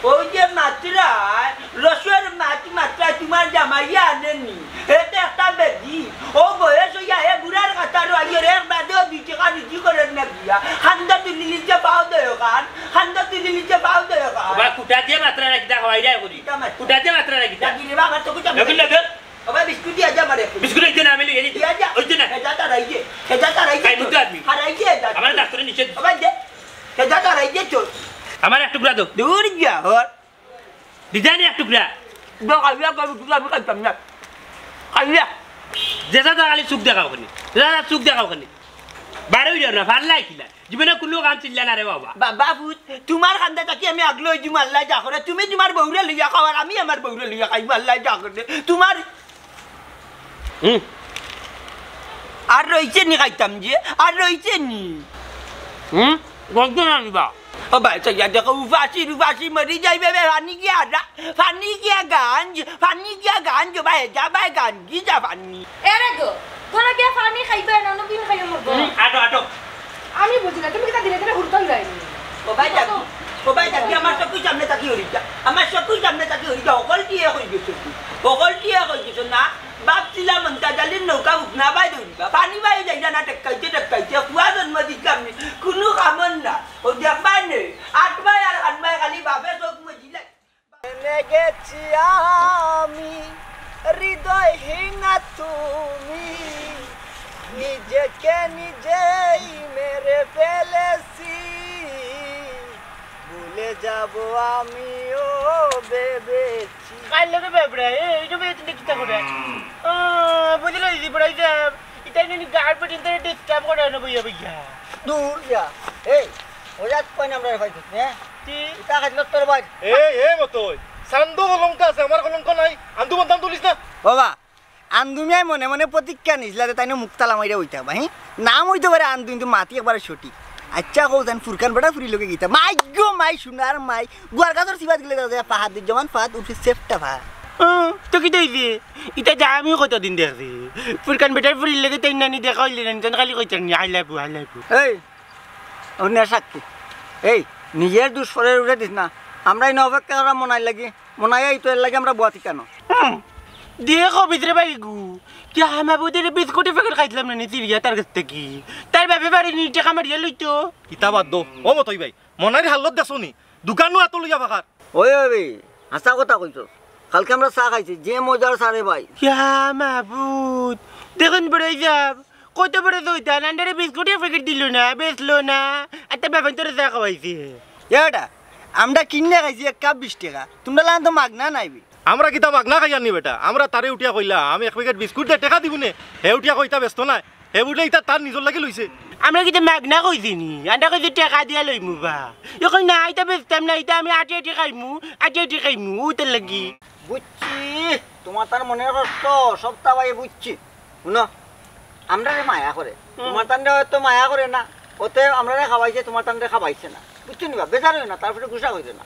ওই যে মাত্রায়, রসর মাত মাত্রায় তুমার জামাইয়ে আনেনি। হে তো একটা বেদি। ও বয়স অইয়া হে বুড়ার কাতারো আইয়ার, এর বাদেও দুই টেকা রুজি করের না গিয়া। খান্দা তুলি নিচে পাও দেয় খান, খান্দা তুলি নিচে পাও দেয় খান। ওবা কুটা দিয়া মাত্রা রাখি দা, হওয়াই রায় করি। কুটা মাত্রা। কুটা দিয়া মাত্রা রাখি দা। লাগি রে বাবা, তো কুটা লাগি, লাগি। ওবা বিস্কুট দিয়া যা আমারে। বিস্কুট অইছে না, আমি লইয়া যাই। দিয়া যা। অইছে না। খেজা তারাই যে, খেজা তারাই যে খাইমু তো আমি। হারাই যে, যা। আমার ডাক্তারে নিষেধ। ওবা দে। খেজা তারাই যে চোর। আমার এক টুকরা দাও। দূর যা, হর। দিতায় নি এক টুকরা। দো, খাইয়া কই, টুকরা আমি খাইতাম না। খাইয়া। যেতা তা খালি চুখ দেখাও খানি। যেতা তা চুখ দেখাও খানি। বারোই যাও না, ভালা কিলা। জীবনে কুনু কাম চিল্লা না রে বাবা। বাবা পুত, তুমার কান্দা থাকি আমি আগলো অই যিমু আল্লায় যা করে। তুমি তুমার বউরে লইয়া খাও, আর আমি আমার বউরে লইয়া খাইমু আল্লায় যা করে। তুমার হুম। আর রইছে নি খাইতাম যে? আর রইছে নি? হুম? বলতো না দিবা। ও ভাই, চাইয়া দেখো, উপাসি, উপাসি মরি যাইবে বে, পানি গিয়া আডা, পানি গিয়া গাঞ্জ, পানি গিয়া গাঞ্জ, ভাই, যা ভাই, গাঞ্জ, কি যা পানি? এরে গো, তোরা গিয়া পানি খাইবে না, নবীন খাইবে মরবো। হুম, আটো, আটো। আমি বুঝি না, তুমি কিতা দিনে দিনে হুরুতাল যায়নি? ও ভাই, যাবি, ও ভাই, যাবি, আমার চকুর সামনে থাকি হরি যা, আমার চকুর সামনে থাকি হরি যা, হকলটি এক অই গেছে, হকলটি এক অই গেছে না, বাপ ছিলা মন্তাজ আলীর নৌকা উঠনা ভাই দৌড়িবা, পানি ভাই যাই না, টেক্কাইতে, টেক্কাইতে, ফুয়া জন্ম দিতাম নি, কুনু কামর না, ও দেখবা নে, আট ভাই আর আট ভাই খালি বাপে চোখ মজিলাই। জেনে গেছি আমি হৃদয়হীনা তুমি, নিজেকে নিজেই মেরে ফেলেছি, ভুলে যাব আমিও ভেবেছি। কার লগে বেবড়া? এ, এইটা বেবড়া কিতা করে? আহ, বুঝলে দিদি, বড়াই যে, এটা নিয়ে গার্লফ্রেন্ড ইন্টারে ডিস্টার্ব করে না বইয়া বইয়া। দূর যা। এই, ওজাত কই নাম রে ভাই, হ্যাঁ? কি? এটা খাইল তোর ভাই। এ, এ মতই, চান্দো কলঙ্ক আছে, আমার কলঙ্ক নাই। আন্দু বদনাম তুলিস না। বাবা, আন্দু মিয়ায় মনে মনে প্রতিজ্ঞা নিছিলা যে তাইন মুক্তালা মাইরা অইতা বা, হি? নাম অইতো পারে আন্দু, কিন্তু মাতি একবারে সঠিক। আচ্ছা, কও জান ফুরকান বেটা ফুরির লগে কিতা? মাই গো মাই, সোনার মাই, গুয়ার গাছর সিবাত গেলে দেখা যায় ফাহাদুর জামান ফাহাদ উঠে সেফটা ফাহাদ। ও, তো কিতা অইছে? ইতা যা আমি কতদিন দেখছি। ফুরকান বেটার ফুরির লগে তাইন নানি দেখা অইলে নানি, তাইন খালি কইতাম নি, "I love you, I love you।" এই, অন্য সাক্ষী। এই, নিজের দুষ পরের উপরে দিস না। আমরা ইনো অপেক্ষা করা মনাই লাগি। মনাই আইতো এর লাগি আমরা বওয়া ঠিকানো। হুম। দেখো ভিতরে ভাই গু, কি আমার বউদের বিস্কুটের প্যাকেট খাইছিলাম না নি চিড়িয়া তার কাছ থাকি। তার বাপে বাড়ি নি টেকা মারিয়া লইতো। কিতা বাদ দো। ও মতই ভাই, মনাইর হালত দেখছো নি? দোকানো এত লইয়া ফাঁকার। ওই, ওই, ওই, হাছা কথা কইছস। কালকে আমরা চা খাইছি, যে মজার চা রে ভাই। ইয়া মাবুদ, দেখইন বড় অই যাব। কত বড় শয়তান, আন্ডারে বিস্কুটের প্যাকেট দিল না, বেচলো না, আর তার বাপে তোরে চা খাওয়াইছে। এটা আমরা কিনে খাইছি এক কাপ বিশ টেকা, তোমরা লান তো মাগনা নাইবে। আমরা কিতা মাগনা খাইয়ার নি বেটা? আমরা তারে উঠিয়া কইলাম, "আমি এক প্যাকেট বিস্কুট দে, টেকা দিবু নে।" হে উঠিয়া কইতা ব্যস্ত নাই, হে বুলে ইতা তার নিজর লাগি লইছে। আমরা কিতা মাগনা কইছি নি? আমরা কইছি টেকা দিয়া লইমু বা। এখন না, ইতা বেচতাম না, ইতা আমি আটি আটি খাইমু, আটি আটি খাইমু, উতার লাগি। বুঝছি, তোমার তার মনের কষ্ট, সবটা ভাই বুঝছি। শুনো, আমরারে মায়া করে। হুম। তোমার তানরে হয়তো মায়া করে না, অতএব আমরারে খাওয়াইছে, তোমার তানরে খাওয়াইছে না। বুঝছো নি বা? বেজার অইও না, তারপরে গুসা অইও না।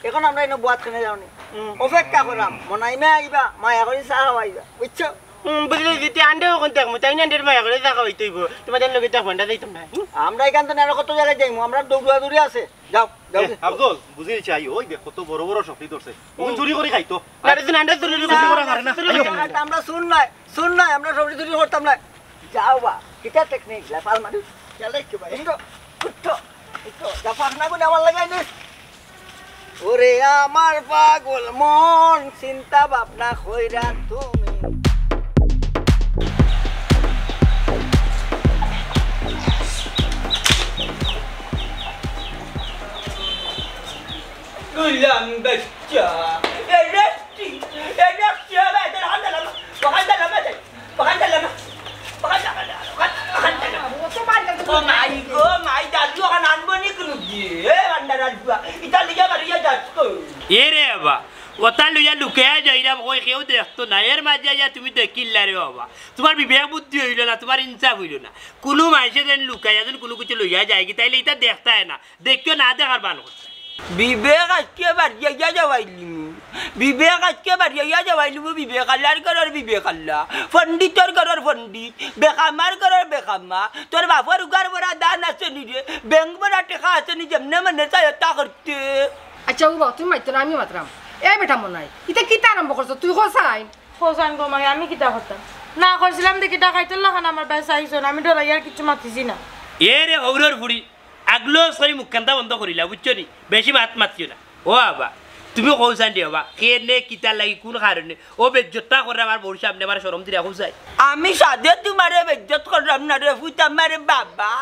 এখন আমরা ইনো বওয়াত খেনে যাওনি। হুম। অপেক্ষা করাম, মনাইমে আইবা, মায়া করি চা খাওয়াইবা। বুঝছো? হুম, বুঝলে যদি আন্ডে ওখান থাকবো, তাই না আন্ডের মায়া করে চা খাওয়াইতে অইবো। তোমার তার লগে থাকবো, আন্ডা যাইতাম না। হুম? আমরা এখান থেকে আরো কত জায়গায় যাইমু, আমরা দৌড়াদৌড়ি আছে। যাও, যাও। এ, আফজল, বুঝি গেছি, আই, ওই দেখ, কত বড় বড় সবজি ধরছে। হুম। চুরি করে খাইতো। না, রে, তুই আন্ডা চুরি করে খাইতো। আমরা চুরি করে খাইতো। আমরা চুর নাই, চুর নাই, আমরা সবজি চুরি করতাম না। যাও বা, কিতা টেকনিক, লাফাল মানুষ। চলে কি ভাই? উঠো, উঠো, উঠো। যা ফাঁক না করে আমার লাগাই নিস। ওরে আমার পাগল মন, চিন্তা ভাবনা কইরা তুমি। বাচ্চা, এ রেস্টি, এ রেস্টি, এ ভাই, এদের হাত দিলাম, ওখান দিলাম, ওখান দিলাম, ওখান দিলাম, ওখান দিলাম। ও মাই গো, মাই দাদু, ওখান আনবো নি কোনো গিয়ে? এ ভান্ডার আলুয়া, ইটা লিয়া বাড়িয়া যাস কই? এ রে বাবা, ওটা লইয়া লুকাইয়া যাইরাম, কই কেউ দেখতো না। এর মাঝে আইয়া তুমি দেখিলা রে বাবা, তোমার বিবেক বুদ্ধি অইলো না, তোমার ইনসাফ অইলো না। কোনো মাইনষে যেন লুকাইয়া যেন কোনো কিছু লইয়া যায়গি, তাইলে ইটা দেখতায় না, দেখিও না দেখার বান করতায়। বিবেক আজকে বাড়িয়া যাওয়াইলিমু, বিবেক আজকে বাড়িয়া যাওয়াইলিমু। বিবেক আল্লার ঘরর বিবেক আল্লা, পণ্ডিতর ঘরর পণ্ডিত, বেকামার ঘরর বেকামা। তোর বাপর উগার ভরা দান আছে নি রে, ব্যাংক ভরা টেকা আছে নি, যেমনে মনে চায় ওটা করতে। আচ্ছা, ও বাবা, তুমি মাততো না, আমি মাতরাম। এ বেটা মনাই, ইতা কিতা আরম্ভ করছো? তুই কও চাইন। কও চাইন গো মাই, আমি কিতা করতাম? না করছিলাম দেখি ডাকাইতর লাখান আমার বায় চাইছইন, আমি ডরাইয়া আর কিচ্ছু মাতিছি না। এ রে হউরর ফুড়ি, আগলো সরি মুখখানটা বন্ধ করিলা, বুঝছো নি? বেশি মাত মাতিও না। ও বাবা, তুমি কও চাইন রে বাবা, কেনে, কিতা লাগি, কোন কারণে? ও বেইজ্জতটা করে আমার বউর সামনে, আমার শরম দিরা কও চাইন। আমি সাধে তোমারে বেইজ্জত করলাম না রে ফুত, আমারে বাবা।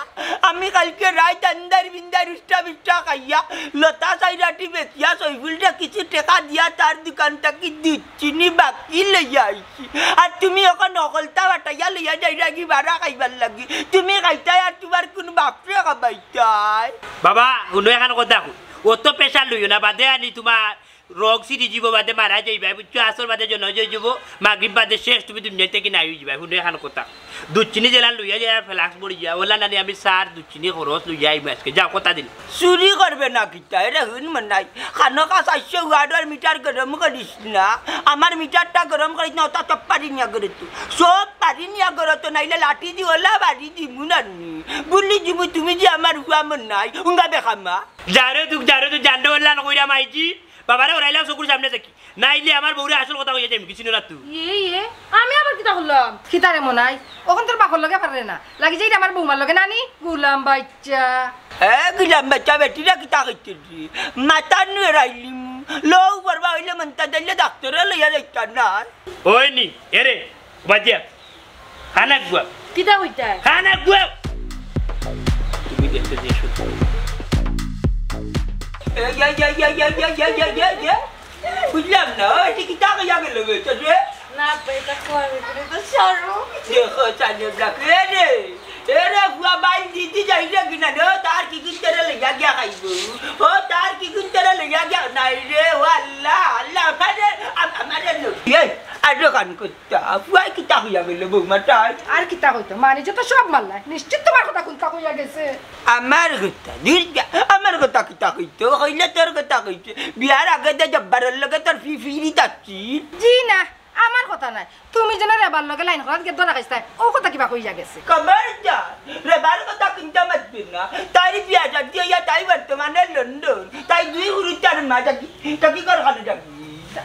আমি কালকে রাইত আন্দার বিন্দার উষ্টা বিষ্টা খাইয়া লতা চাইরাটি বেচিয়া সইফুলরে কিছু টেকা দিয়া তার দোকান থাকি দুধ চিনি বাকি লইয়া আইছি। আর তুমি অখন হকলতা বাটাইয়া লইয়া যাইরাগি বারা খাইবার লাগি। তুমি খাইতায় আর তোমার কোন বাপরে খাবাইতায়? বাবা, হুনো এখান কথা কই। অত pressure লইও না, বাদে আনি তোমার রোগ সিরি যিবো, বাদে মারা যাইবায়, বুঝছো? আসর বাদে জনাজা অইযিবো, মাগরিব বাদে শেষ, তুমি দুনিয়া থাকি নাই অইযিবায়। হুনো এখান কথা, দুধ চিনি যেলান লইয়া যাইরায় ফ্লাস্ক ভরিয়া, ওলা নানি আমি চার দুধ চিনি খরচ লইয়া আইমু আজকে। যাও, কথা দিলাম। চুরি করবে না কিতা? এরে হুন মনাই, খানোকা চাইরশো ওয়ার্ডর মিটার গরম করিস না, আমার মিটারটা গরম করিস না, ওটা তো পারি নিয়া করে তো, সব পারি নিয়া করে তো, নাইলে লাঠি দি ওলা বাড়ি দিমু নানি, বুলি দিমু। তুমি যে আমার হুয়া মনাই, উঙ্গা বেকামা। যারে দুঃখ, যারে দুঃখ, জানরে ওলা নকইরা মাইজি, বাবারে ওরাইলাম চকুর সামনে থাকি। নাইলে আমার বউরে আসল কথা কইয়া যাইমু, কিছু না তুই। ইয়ে, ইয়ে, আমি আবার কিতা করলাম? কিতা রে মনাই? অখন তোর বাপর লগে পারে না। লাগি যাই রে আমার বৌমার লগে নানি, গুলাম বাচ্চা। এ, গুলাম বাচ্চা বেটিরা কিতা কইতে রে? মাথা নুয়ে রাইলিম। লউ করবা অইলে মনটা দিলে ডাক্তরে লইয়া যাইতা না। ওই নি, এরে, বাজিয়া। খানা গুয়া। কিতা কইতায়? খানা গুয়া। তুমি দেখতে যে শুধু। এই, এই, এই। বুঝলাম না, ওই যে কিতা কইয়া গেল বে, তো রে? না, বে, এটা কোয়া ভিতরে তো সরু। দেখো, চাইলে ব্ল্যাক, এ রে, এ রে, বুয়া বাইল দিদি যাই রে কিনা রে, ও তার কি কিনতে রে লইয়া গিয়া খাইব? ও তার কি কিনতে রে লইয়া গিয়া? নাই রে, ও আল্লাহ, আল্লাহ, আমারে, আম-, আমারে লো। এই, আর দোকান করতে, বুয়াই কিতা কইয়া গেল বৌমা তাই? আর কিতা কইতো, মানে যে তো সব মারলা, নিশ্চিত তোমার কথা কুনতা কইয়া গেছে। আমার কথা, দূর যা, আমার কথা কিতা কইতো, কইলে তোর কথা কইছে। বিয়ার আগে যে জব্বারর লগে তোর ফি-, ফিরি থাকছি। জি না, আমার কথা নাই। তুমি যেন রেবার লগে লাইন করাত গিয়া ধরা খাইছতায়, ও কথা কিবা কইয়া গেছে। খবরদার, রেবার কথা কুনতা মাতবে না। তাই বিয়া শাদি অইয়া তাই বর্তমানে লন্ডন। তাই দুই হুরুতার মা থাকি, থাকি ঘর খালি থাকি।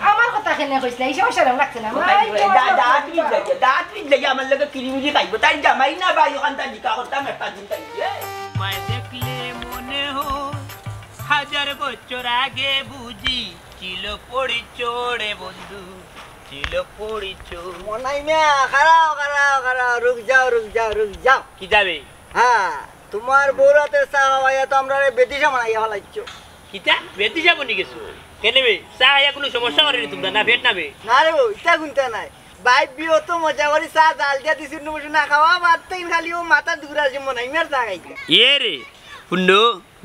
আমার কথা কেনে কইছ না, এই সময় শরম লাগছে না? মাই, যা, যা, তুই যা, যা, তুই যা, আমার লগে কিরিমিরি খাইব। তাই জামাই না ভাই, ওখান তার জিকা করতাম একটা দিন তাই। মায় দেখলে মনে হয় হাজার বছর আগে বুঝি ছিল পরিচয় রে বন্ধু, ছিল পরিচয়। মনাই মিয়া, খাড়াও, খাড়াও, খাড়াও, রুক যাও, রুক যাও, রুক যাও। কি যাবে? হ্যাঁ, তোমার বউর আতে চা খাওয়াইয়া তো আমরারে বেদিশা বানাইয়া ফালাইছো। কিতা? বেদিশা বনি গেছো? কেনে বে? চা খাইয়া কুনু সমস্যা করেনি তোমরা? না পেট না বে? না রে বউ, ইতা কুনতা নাই। বাইপ বি অত মজা করি চা জাল দিয়া দিছি, নুমুসু না খাওয়া বাদ তাইন খালি ও মাথা দুরা যে মনাই মিয়ার চা খাইতে। এ রে, হুনো,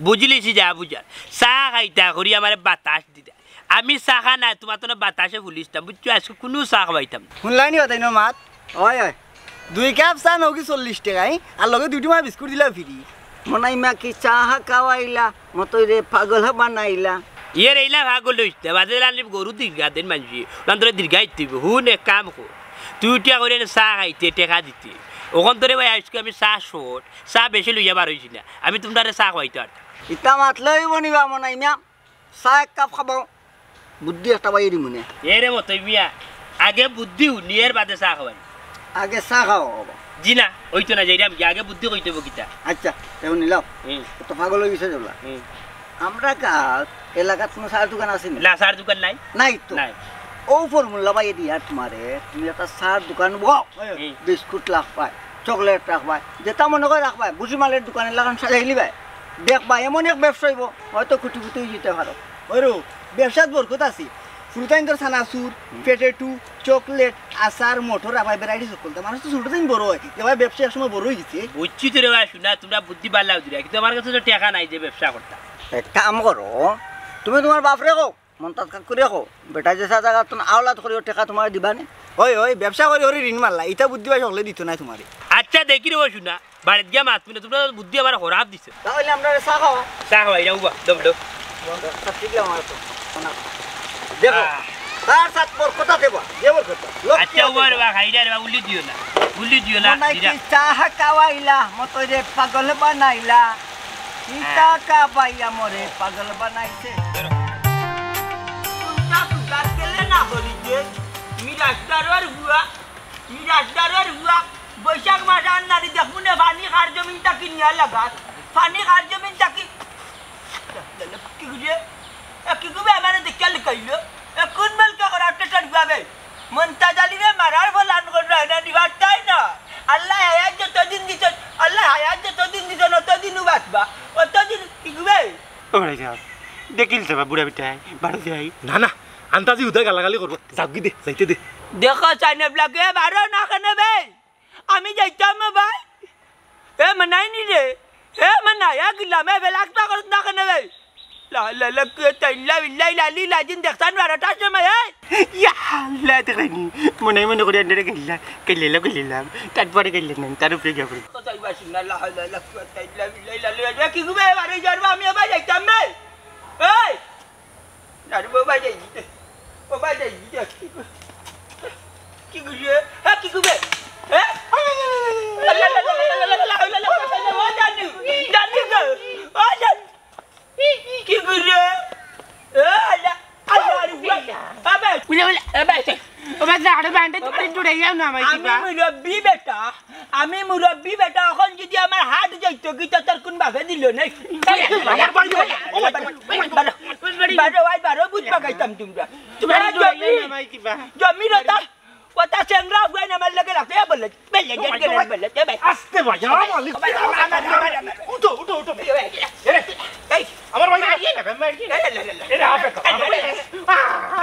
বুঝলিছি যা বুঝার। চা খাইতা করি আমারে বাতাস দিতা। আমি চা খা না, তোমার তো না বাতাসে ফুলিস না, বুঝছো? আজকে কুনু চা খাওয়াইতাম না। হুনলাইনি হতাই না মাত? ওই, ওই। দুই কাপ চা নগি চল্লিশ টেকা, ই? আর লগে দুই টুমা বিস্কুট দিলাও ফিরি। মনাই মা কি চা খাওয়াইলা, মতই রে পাগল বানাইলা। ইয়ে রে, ইলা পাগল হইস না, বাদে লালি গরু দীর্ঘা দেন মানছি, ওখান ধরে দীর্ঘা ইতে হইব। হুন এক কাম কর, তুই উঠিয়া করে এনে চা খাইতে, টেকা দিতে। ওখান ধরে ভাই আজকে আমি চা শর্ট, চা বেশি লইয়া বার হইছি না, আমি তোমরারে চা খাওয়াইতে পারতাম। ইতা মাতলে হইব নি বা মনাই মা? চা এক কাপ খাবাও, বুদ্ধি একটা বাইয়ে দিমু নে। এ রে মতই মিয়া, আগে বুদ্ধি হুনি, এর বাদে চা খাওয়াই। আগে চা খাওয়া বাবা। জি না, ওই তো না, যাইরাম কি, আগে বুদ্ধি কইতে হইব কিতা? আচ্ছা, এখন নিলাও। হুম। ও তো পাগল হয়ে গেছে যেগুলা। হুম। আমরা কার এলাকাত কোনো চার দোকান আছে নি? না, চার দোকান নাই। নাই তো। নাই। ও ফর্মুলা বাইয়ে দিয়া তোমারে, তুমি একটা চার দোকান বও, হুম। বিস্কুট রাখবায়, চকলেট রাখবায়, যেটা মনে করে রাখবায়, ভুসি মালের দোকানে লাগান সাজাইলিবায়। দেখবা, এমন এক ব্যবসা হইব, হয়তো কোটিপতি হয়ে যেতে পারো। ওই রো, ব্যবসাত বরকত আছে। ফুরুতাইন্তর চানাচুর, পেটেটু, চকলেট, আচার, মটর, আবার ভ্যারাইটিস হকলতা। মানুষ তো ছোট থাকি বড় অয়। এবার ব্যবসা এক সময় বড় অই গেছে। বুঝছি তো রে ভাই, হুনা, তুমরা বুদ্ধি পারলাও দিরা, কিন্তু আমার কাছে তো টেকা নাই যে ব্যবসা করতাম। এক কাম করো, তুমি তুমার বাপরে কও, মন্তাজ কাকুরে কও, বেটা যে জাগাত আওলাদ করিও টেকা তুমারে দিবা নে। ওই, ওই, ব্যবসা করি করি ঋণ মারলা, ইতা বুদ্ধি ভাই হকলে দিত নায় তুমারে। আচ্ছা, দেখি রে ভাই, হুনা, বাড়িত গিয়া মাত, তুমরা, তুমরা বুদ্ধি আমার খরাপ দিছো। তাহলে আমরা চা খাওয়া। চা খাওয়াই, যাও বা, দম, দম। ঠিক আমার তো। দেখো, আহ। তার সাথ বরকত আছে বা, যে বরকত। লক্ষ্মী আচ্ছা, আছে উবা রে বা। বা, খাই রে বা, উল্লি দিও না। উল্লি দিও না, মনাই দিরা। কি চা খাওয়াইলা, মতো রে পাগল বানাইলা। চিন্তা হ্যাঁ। কাবাইয়া মরে পাগল বানাইছে। কুন্তা কুদার গেলে না বলি যে, মিরাজদারর বুয়া, মিরাজদারর বুয়া, বৈশাখ মাস আর নারী দেখুনে পানি খার জমিন থাকি নিয়া লাগাত, পানি খার জমিন থাকি। কি বুঝে? এ কি গুবে আমারে দেখিয়া লুকাইলো? এ কোন বেলকা করা টেটার গুয়াবে? মন্তাজ আলীরে মারার ফলান করলো, এনে দিবার তাই না? আল্লাহ হায়াত যতদিন দিছন, আল্লাহ হায়াত যতদিন দিছন, অতদিনও বাঁচবা। অতদিন কি গুবে? ও ভাই সাহেব, দেখিল তো বা বুড়া বেটায়, বাড়ি যাই। না, না, আন্তাজি উদয় গালাগালি করবো। যাও কি দে, যাইতে দে। দেখো, সাইনে ব্লাকে বারো না কেন বে? আমি যাইতাম না ভাই। এ মানাই নি রে। এ মানাই, এ গিলাম, এ বেলাক্তা করত না কেন বে? লা লা লা, কুয়াতা ইল্লা বিল্লাহ, ইলা আলী, লাজিন দেখতাম বারোটার সময়, এই। ইয়া আল্লাহ, দেখলাম নি? মনে মনে করি আন্ডারে গেল্লা, গেল্লা, গেল্লাম। তারপরে গেল্লা নাই, তার উপরে গিয়া পড়ি। কথা ইবা শুন না, লা লা লা, কুয়াতা ইল্লা বিল্লাহ, ইলা আলী, কি গুবে, বাড়ি যারবা, আমি আবার যাইতাম না। এই! নারু বাবা যাই দিতে। বাবা যাই দিতে। কি করি? কি করি? হ্যাঁ, কি করবে? হ্যাঁ? আল্লাহ, আল্লাহ, আল্লাহ, আল্লাহ, আল্লাহ, আল্লাহ, আল্লাহ, ও জানু, জানু গো, ও জানু। কি করি? এ আল্লাহ, আল্লাহ, আল্লাহ, আল্লাহ। আবে, উলে, উলে। এ ভাই, ও ভাই, আরো ব্যান্ডেজ করে জুড়ে যাও না, আমার আমি কিবা। মুরব্বি বেটা, আমি মুরব্বি বেটা, অখন যদি আমার হাত যাইতো কি, তো তোর কোন বাপে দিল নাই? আমার বাড়ি, ও ভাই, বারো, বারো, বারো, ভাই, বারো, বুঝ পাকাইতাম তোমরা। তোমার এই জমি, জমি রতা, ওটা চেংরা ফুয়াইন আমার লগে রাখে, এ বলে, বলে, ও ভাই, বলে, ও ভাই। এ ভাই। আস্তে ভাই, আমার মালিক। ও ভাই, আমার, আমার, আমার, আমার। উঠো, উঠো, উঠো। এই, এই, এরে, এই, আমার ভাই। মারিয়ে না, মারিয়ে না। এই, এই, এই, এই। এরে, আপে তো, এই, আপে। এই,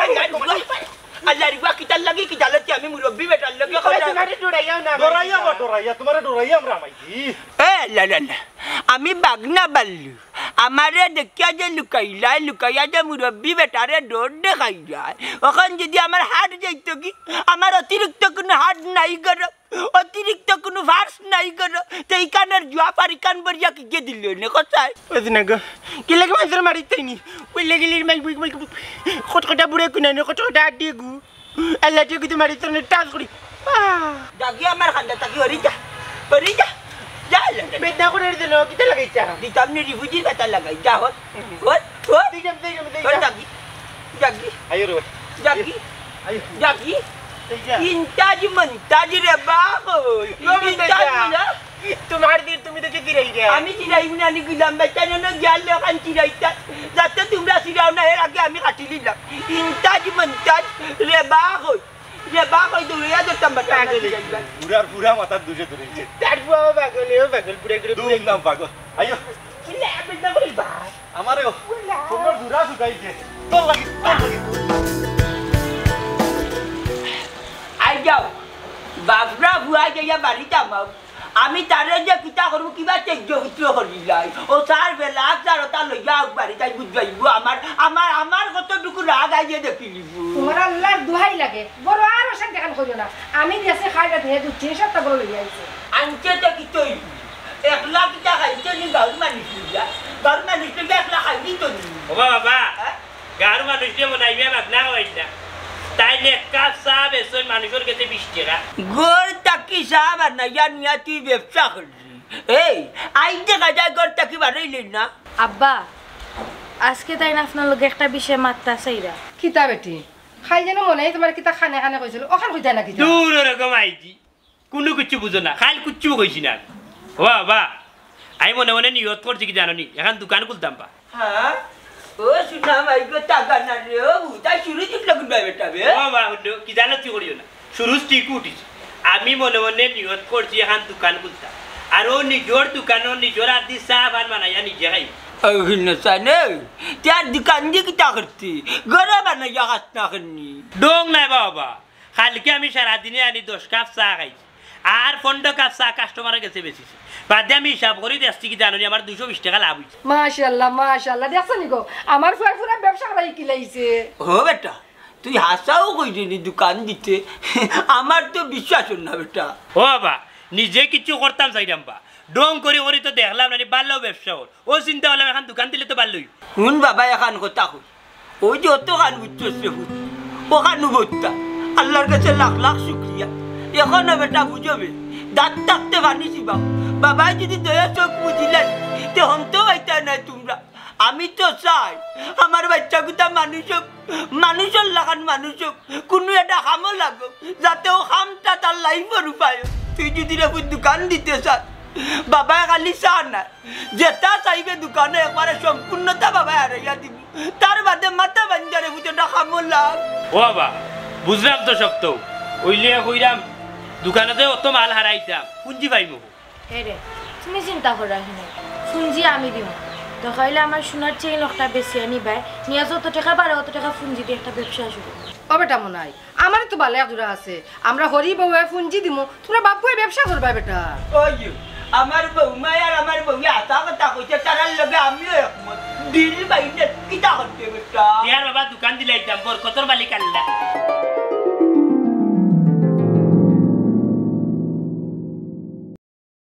এই, এই, এই। আল্লাহ রে, বাকি তার লাগি কি জালতি আমি মুরব্বি বেটার লগে কথা। তোমারে ডরাইয়া না, ডরাইয়া বা ডরাইয়া, তোমারে ডরাইয়া আমরা মাইছি। এ, লা, লা, লা। আমি বাগনা বাল্লু। আমারে দেখিয়া যে লুকাইলায়, লুকাইয়া যে মুরব্বি বেটারে ডর দেখাইলায়। অখন যদি আমার হাট যাইতো কি, আমার অতিরিক্ত কোনো হাট নাই গরো, অতিরিক্ত কোনো ফার্স নাই গরো, তো ইখানর জুয়া পার ইখান বরিয়া কি গিয়ে দিল নে কোথায়? ওই দিন গো, কি লাগে মাঝে মারি তাইনি? ওই লেগে লেগে মাই, ওই, ওই, ওই, কত কটা বুড়ে কুনানো, কত কটা আড্ডি গু। আল্লাহ, তুই কিন্তু মারি তোর টাচ করি। আহ! জাগি আমার খান্দা তাকি হরি যা, হরি যা, যা, যা, যা। বেদনা করে দিল, কিতা লাগাইছা? দিতাম নি রিফুজির কথা লাগাই, যা হর, হর, হর। তুই যা, তুই যা, তুই হর যা। জাগি, জাগি। আইও রে ভাই। জাগি, আইও। জাগি। তুই যা। ইন্তাজ মন্তাজ রে বাপ, ও মন্তাজ ইন্তাজ না। তোমার দিন তুমি তো চিরাই রে। আমি চিরাই না, আমি গুলাম ভাই, তাই না গিয়াল লেখান চিরাইতা। যাতে তোমরা চিরাও না, এর আগে আমি কাটি নিলাম। ইন্তাজ মন্তাজ রে বাপ, রে বাপ, ওই দৌড়িয়া ধরতাম বাটা। পাগল। বুড়ার বুড়া মাথার দুষে ধরেছে। তার বাবা পাগল, এও পাগল, বুড়া করে দুম বুড়া। নাম পাগল। আইও। বুলে, আপনি তো বলি বাপ। আমারেও। বুলা। তোমরা বুড়া শুকাইছে। তোর লাগি, তোর লাগি। আই যাও। বাপরা বুয়া যাইয়া বাড়িত আমাও। আমি তারে যে কিতা করবো, কিবা তেজ্য পুত্র করিলাই। ও স্যার বেলা, স্যার ওটা লইয়া আউক বাড়ি, তাই বুঝবাইবো। আমার, আমার, আমার কতটুকু রাগ আইয়ে দেখি লিবো। তোমার আল্লাহর দুহাই লাগে, বড় আর অশান্তি কান করিও না। আমি দেশে খাই না, ধুয়ে দুধ চিনি সবটা বড় লইয়া আইছে। আনছে তো কি তুই? একলা কিতা খাইছে নি গাউর মানুষ লইয়া? গাউর মানুষ লইয়া একলা খাইলি তো নি? ও বাবা, হ্যাঁ? গাউর মানুষ দিয়ে মনে হয় বাপ না খাওয়াইস না। তাইলে এক কাপ চা বেচন মানুষের কাছে বিশ টাকা। ঘর থাকি চা বানাইয়া নিয়া তুই ব্যবসা করলি। এই, আইজ দেখা যায় ঘর থাকি বারইলি না। আব্বা, আজকে তাই না আপনার লগে একটা বিষয়ে মাততা চাইরা। কিতা বেটি? খাই যেন মনে হয় তোমার কিতা খানে খানে কইছিল, ওখান কইতা না কিতা? দূর ওরকম আইজি। কুনু কিচ্ছু বুঝো না, খাইল কিচ্ছু কইছি না। ও বাবা, আমি মনে মনে নিয়ত করছি কি জানো নি, এখন দোকান খুলতাম বা। হ্যাঁ? ও সোনা মাই গো, টাকা না রে, ও ভূতা শুরু জিতলো কোন ভাই বেটা বে? ও বাবা, হুনো, কি জানো তুই করিও না। শুরু ঠিক উঠিস। আমি মনে মনে নিয়ত করছি এখন দোকান খুলতাম। আর ও নিজর দোকানো নিজর আদি চা পান বানাইয়া নিজে খাই। ও হিনো চাই নেই, তে আর দোকান দি কিতা করতে? ঘরে বানাইয়া খাস না কেনে? ঢং নাই বাবা, কালকে আমি সারাদিনে আনি দশ কাপ চা খাইছি, আর পনরো কাপ চা কাস্টমারের গেছে বেচিছি। বাদে আমি হিসাব করি দেখছি কি জানো নি, আমার দুইশো বিশ টেকা লাভ অইছে। মাশাআল্লাহ, মাশাআল্লাহ, দেখছো নি গো, আমার ফুয়ায় পুরা ব্যবসা করা হিকিলাইছে। ও বেটা, তুই হাছাউ কইরে নি দোকান দিতে? আমার তো বিশ্বাস অর না বেটা। ও বাবা, নিজে কিচ্ছু করতাম চাইরাম বা, ঢং করি করি তো দেখলাম না নি, ভালা ব্যবসা অর। ও চিন্তা করলাম, এখান দোকান দিলে তো ভালা অইবো। হুন বাবা, এখান কথা কই, ওই যে অতখান বুঝছস রে পুত, অখান বুঝতা। আল্লার গেছে লাখ লাখ শুকরিয়া। এখনো বেটা বুঝবে, দাঁত থাকতে পানি চিবাও। বাবায় যদি দয়া চোখ বুঝিলাই, তে হন্তো পাইতায় নায় তুমরা। আমি তো চাই আমার বাইচ্চাগুতা মানুষ অউক, মানুষর লাখান মানুষ অউক, কুনু একটা কামো লাগউক, যাতে অউ কামটা তার লাইফর উপায় অয়। তুই যদি রে পুত দোকান দিতে চাস, বাবায় খালি চা নায়, যেটা চাইবে দোকানো একবারে সম্পূর্ণতা বাবায় হারাইয়া দিবো। তার বাদে মাথা বান্ধিয়া রে পুত একটা কামো লাগ। ও বাবা, বুঝলাম তো সব তো। অইলে কইরাম, দোকানো যে অত মাল হারাইতাম, পুঞ্জি পাইমু। এ রে, তুমি চিন্তা করো না, পুঞ্জি আমি দিমু। তো কইলে আমার সোনার চেইন একটা বেচিয়া নিবায়, নিয়া যত টেকা পারো অত টেকা পুঞ্জি দি একটা ব্যবসা শুরু করো। ও বেটা মনাই, আমারও তো ভালা এক জোড়া আছে, আমরা হরি বউয়ে পুঞ্জি দিমু, তুমরা বাপ-ফুয়ে ব্যবসা করবায় বেটা। ওই, আমার বউমায় আর আমার বউয়ে হাছা কথা কইছে, তারার লগে আমিও একমত। ডিল বাইন্ডার কিতা করতে বেটা? ইয়ার বাবা, দোকান দিলাইতাম, বরকতর মালিক আল্লা।